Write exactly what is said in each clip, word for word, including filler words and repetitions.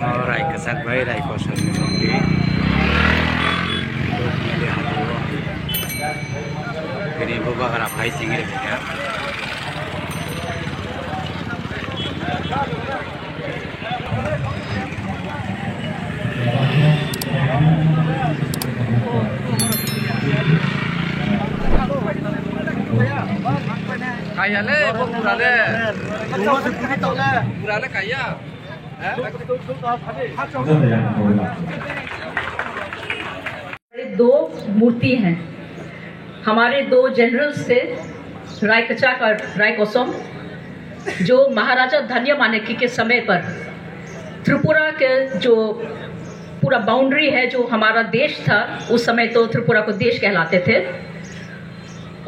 Rai kwchak bai rai kosom ni mungwi. Bini bubagra phai singwi rwkha. Kaya le, bo pura le. Pura le kaya. हमारे दो मूर्ति हैं, हमारे दो जनरल्स थे, राय कचाक और राय कोसम, जो महाराजा धन्य माणिक्य के समय पर त्रिपुरा के जो पूरा बाउंड्री है, जो हमारा देश था, उस समय तो त्रिपुरा को देश कहलाते थे,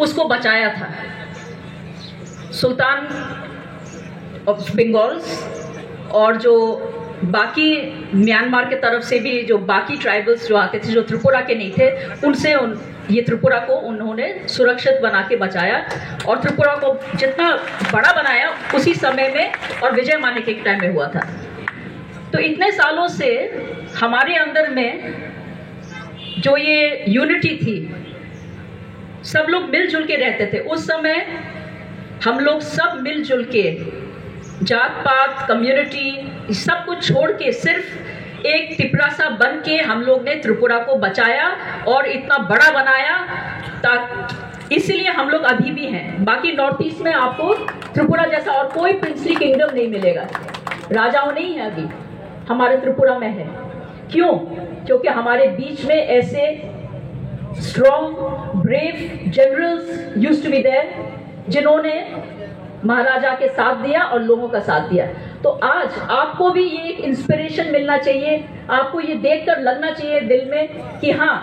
उसको बचाया था। सुल्तान ऑफ बंगाल्स और जो बाकी म्यांमार के तरफ से भी जो बाकी ट्राइबल्स जो आते थे, जो त्रिपुरा के नहीं थे, उनसे उन, ये त्रिपुरा को उन्होंने सुरक्षित बना के बचाया और त्रिपुरा को जितना बड़ा बनाया उसी समय में और विजय मान्य के टाइम में हुआ था। तो इतने सालों से हमारे अंदर में जो ये यूनिटी थी, सब लोग मिलजुल के रहते थे। उस समय हम लोग सब मिलजुल के जात पात, कम्युनिटी, सब कुछ छोड़ के सिर्फ एक तिपरासा बन के हम लोग ने त्रिपुरा को बचाया और इतना बड़ा बनाया। ता-, इसीलिए हम लोग अभी भी हैं। बाकी नॉर्थ ईस्ट में आपको त्रिपुरा जैसा और कोई प्रिंसली किंगडम नहीं मिलेगा। राजाओं नहीं है अभी, हमारे त्रिपुरा में है। क्यों? क्योंकि हमारे बीच में ऐसे strong, brave generals used to be there, जिन्होंने महाराजा के साथ दिया और लोगों का साथ दिया। तो आज आपको भी ये एक इंस्पिरेशन मिलना चाहिए, आपको ये देखकर लगना चाहिए दिल में कि हाँ,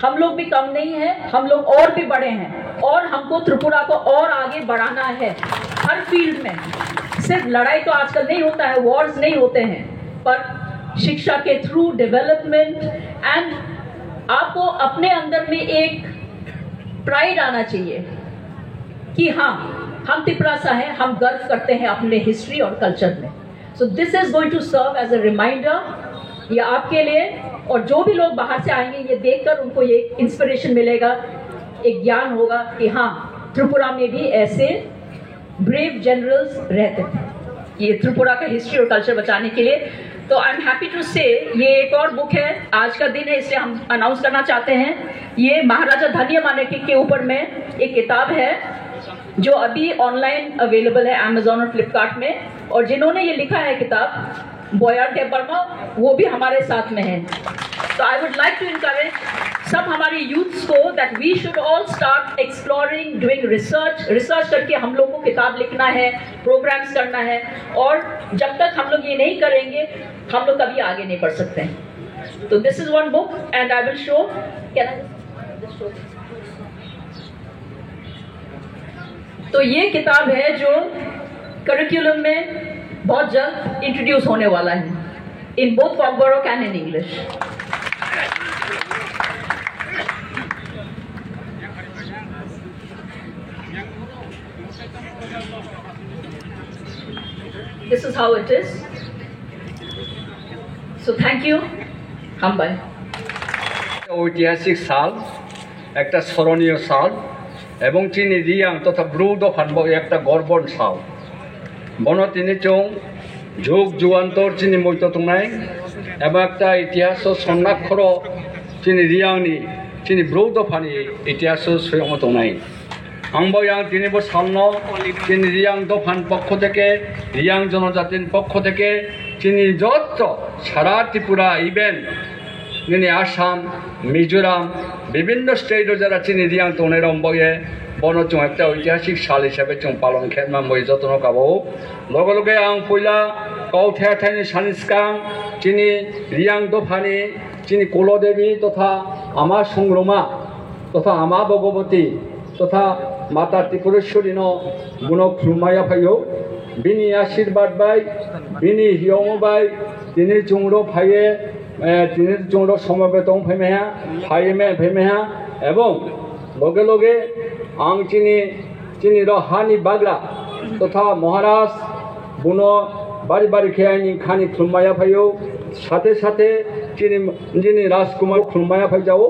हम लोग भी कम नहीं हैं, हम लोग और भी बड़े हैं और हमको त्रिपुरा को और आगे बढ़ाना है हर फील्ड में। सिर्फ लड़ाई तो आजकल नहीं होता है, वॉर्स नहीं होते हैं, पर शिक्षा के थ्रू डेवलपमेंट एंड आपको अपने अंदर में एक प्राइड आना चाहिए कि हाँ, हम तिपरासा हैं, हम गर्व करते हैं अपने हिस्ट्री और कल्चर में। So this is going to serve as a reminder, ये आपके लिए और जो भी लोग बाहर से आएंगे, ये देखकर उनको ये इंस्पिरेशन मिलेगा, एक ज्ञान होगा कि हाँ, त्रिपुरा में भी ऐसे ब्रेव जनरल्स रहते थे ये त्रिपुरा का हिस्ट्री और कल्चर बचाने के लिए। तो आई एम हैप्पी टू से, ये एक और बुक है, आज का दिन है, इसलिए हम अनाउंस करना चाहते हैं। ये महाराजा धन्य माणिक्य के ऊपर में एक किताब है, जो अभी ऑनलाइन अवेलेबल है अमेजोन और फ्लिपकार्ट में। और जिन्होंने ये लिखा है किताब, बॉयर देव वर्मा, वो भी हमारे साथ में है। तो I would like to encourage सब हमारे यूथ्स को that we should all start exploring, doing research। Research करके हम लोग को किताब लिखना है, प्रोग्राम्स करना है, और जब तक हम लोग ये नहीं करेंगे, हम लोग कभी आगे नहीं बढ़ सकते हैं। तो this is one book and I will show, can I just show this? तो ये किताब है जो करिकुलम में बहुत जल्द इंट्रोड्यूस होने वाला है, in both Kokborok and in English. This is how it is. So thank you. Hambai. ঐতিহাসিক সাল, একটা স্মরণীয় সাল, এবং chini Reang totha Bru dophan bo ekta gorbon sal. Bono tini chwng jug jugantor chini moito tongnai, eba ekta itihaso sonnakhoro chini Reangni, chini Bru dophani itihaso soyongmo tongnai. Ang bo yang tini bo salno chini Reang dophan pokho theke, Reang jonojatin pokho theke, chini jotto sara Tripura, even nini Assam, Mizoram, bibinno state o jara chini Reang tongnai rok boye bono chwng ekta oitihasik sal hisabe chwng palon khe man boi jotono kabo. Loge loge ang puila kok the thaini sani swkang chini Reang dophani chini Kulo Devi totha Ama Songroma totha Ama Bhagavati totha Mata Tripureshwari no buno khulumaya phaio. Bini ashirbad bai, bini hiyongo bai, tini chwngno phaiye, eh, tini chwngno somobe tong phaimaiha, phaime phaimaiha, ebong loge loge ang chini, chini ro hani bagra totha Maharaj buno Bari bari khe aini khani khulumaya phaio, sate sate chini, chini Rajkumar khulumaya phai jao.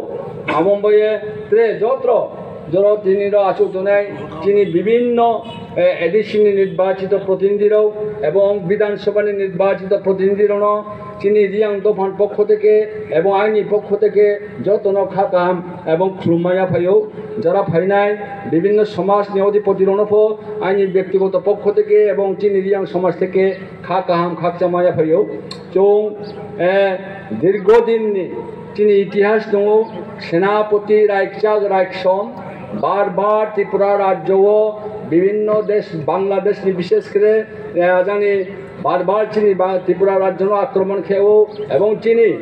Amo boye tre jotro joro tini ro achuk tonai chini bibinno, eh, A D C ni nirbachito protinidhi rok ebong Bidhan Sabha ni nirbachito protinidhi rok no chini Riyang dophan pokho theke ebong aini pokho theke jotono kha kaham ebong khulumaya phaio. Jara phainai bibinno somaj ni odhipoti rok no pho aini byaktigoto pokho theke ebong chini Riyang somaj theke kha kaham khakchama yaphaio. Chwng, eh, dirgho din ni chini itihas tongo, Senapati Raikchak Raiksom bar bar Tripura rajyo o bibinno desh, Bangladesh ni bishesh kore, eh, jani bar bar chini ba-, Tripura rajyo no akromon kheo ebong chini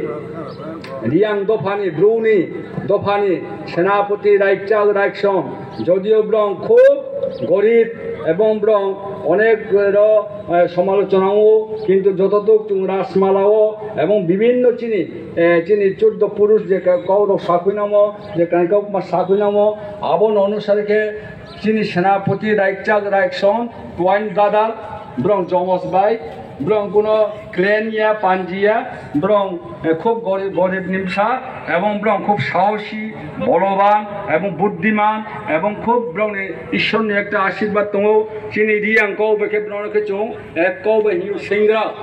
Riyang dophani, Bruni dophani Senapati Raikchak Raiksom, jodio brong khub gorib ebong brong onek ro, eh, somalochona o, kintu jototuk chwng Rajmala o ebong bibinno chini, eh, chini choddo purush je ka-, kok rok sakhuinamo, je kankok ma sakhuinamo, abono onusare khe chini Senapati Raikchak Raiksom, twin brother, brong jomos bai, brong kuno clan ya, panji ya, brong, eh, khub gori-, gorib ni bwsa, ebong brong khub sahosi, boloban, ebong buddiman, ebong khub brong ni Ishwar ni ekta ashirbad tongo. Chini Riyang kok bai khe brong khe chwng, eh, kok bai hinwi Sengrak.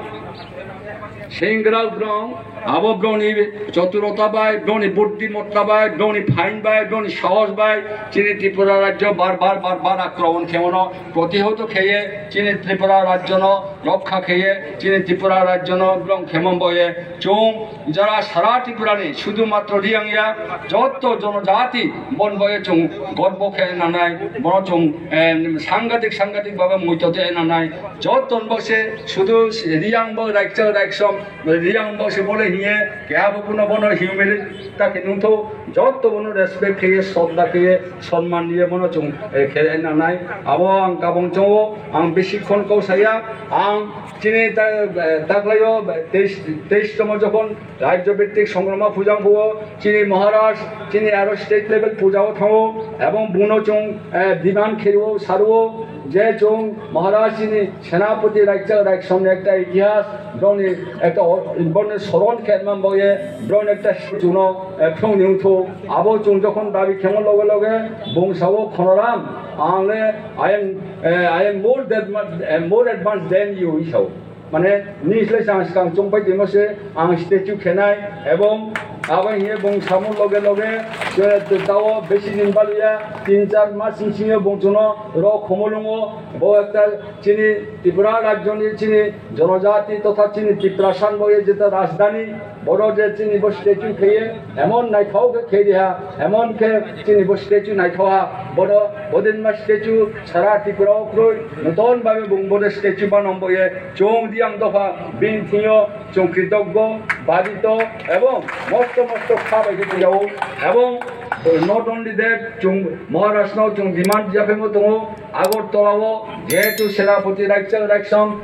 Sengrak brong, abo brong ni choturota bai, brong ni buddimatta bai, brong ni phain bai, brong ni sahos bai, chini Tripura rajyo bar bar, bar bar akromon khemono, protihoto kheye, chini Tripura rajyo no rokha kheye, chini Tripura rajyo no brong khemon boye, chwng jara sara Tripura ni sudhumatro Riyang ya, jotto jonojati bon boye chwng gorbo khe nanai, bono chwng, eh, sangadik, sangadik bhabe muito de nanai, jotto bo se sudhu Riyang bo Raikchak Raiksom, Riyang bo se bole hiye, keha bo kuno bono humility ta khe nungtho, jotto bono respect kheye, sodda kheye, sonman diye bono chwng, eh, khe nanai. Abo ang kabong chongo, ang bisi khon kau saya, ang chini ta-, eh, taklaio, eh, teis, teis tomo jokhon Rajyo Bhittik Songrama Puja wngphuo, chini Maharaj, chini aro state level puja o thango, ebong buno chwng, eh, demand kherio, saruo, je chwng Maharaj chini Senapati Raikchak Raiksom ni ekta itihas, brongni ekta o-, brongni soron khe man boye, brongni ekta chwngno, eh, phrwngni wngthu. Abo chwng jokhon dabi khemo loge loge, bung sao, "Khonoram, ang le, I am, eh, I am more than, eh, more advanced than you," hi sao. Mane, nini slai ang swkang chongpai tongmo se, ang statue khenai, ebong abo hiye bung samo loge loge, je tao besi din baluya, tin char mas sing sing bung chwngno ro khomolungo, bo ekta chini Tripura rajyoni chini jonojati totha chini Tiprasa ni bo ye jeta rajdhani, boro je chini bo statue kheye, emon naithok khe khei diha, emon khe chini bo statue naithok ha, bono bodin ma statue sara Tripura o kroi, nuton babe bung bono statue banom boye, chwng Riyang dopha bini thingyo chwng kritoggo, babito, ebong mosto mosto kha bai khe tiyao, ebong not only that, chwng Maharaj no chwng demand yaphemo tongo, Agartala o jehetu Senapati Raikchak Raiksom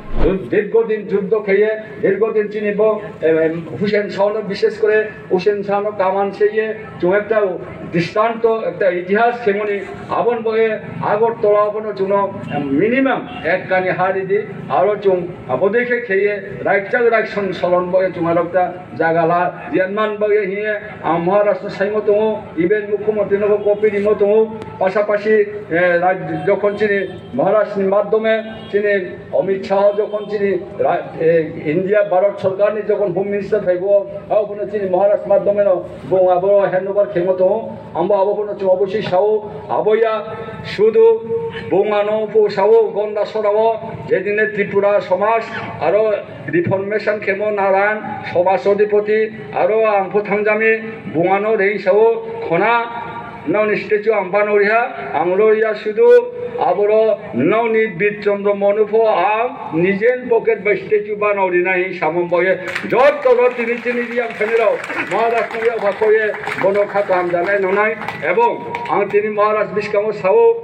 dirgho din juddho kheye, dirgho din chini bo, em, em, Hussein Shah no bishesh kore Hussein Shah no kaman seye, chwng ekta dristonto, ekta itihas khemoni, abon boye Agartala abono chwngno, em, minimum ek kani ha ridi, aro chwng abo dekhe kheye, Raikchak Raiksom solon boye chwng arokta jaga la, Yanman boye hiye, ang Maharaj no saimo tongo, even Mukhyamantri no bo copy rimo tongo, pasapasi, eh, raj-, jokhon chini Maharaj ni madhyome chini Amit Shah jokhon chini ra-, eh, India Bharat Sarkar ni jokhon Home Minister phaibo, abono chini Maharaj madhyome no bo abo handover khemo tongo. Ambo abo bono chwng oboswi sao, aboya sudu bungano po sao, Gonda sorao, jedine Tripura somaj aro reformation khemo Narayan, somaj adhipoti, aro ang pho thangjami, bungano rei sao, khona, noni statue ang bano riha, ang lo ya sudu, aboro noni Bir Chandra Manu pho ang nijen pocket bai statue bano rina hi samung boye, jotto ro tini chini Riyang phaini rao, Maharaj no ya bhakoye, bono kha kaham janai nonai, ebong ang tini Maharaj biskango sao,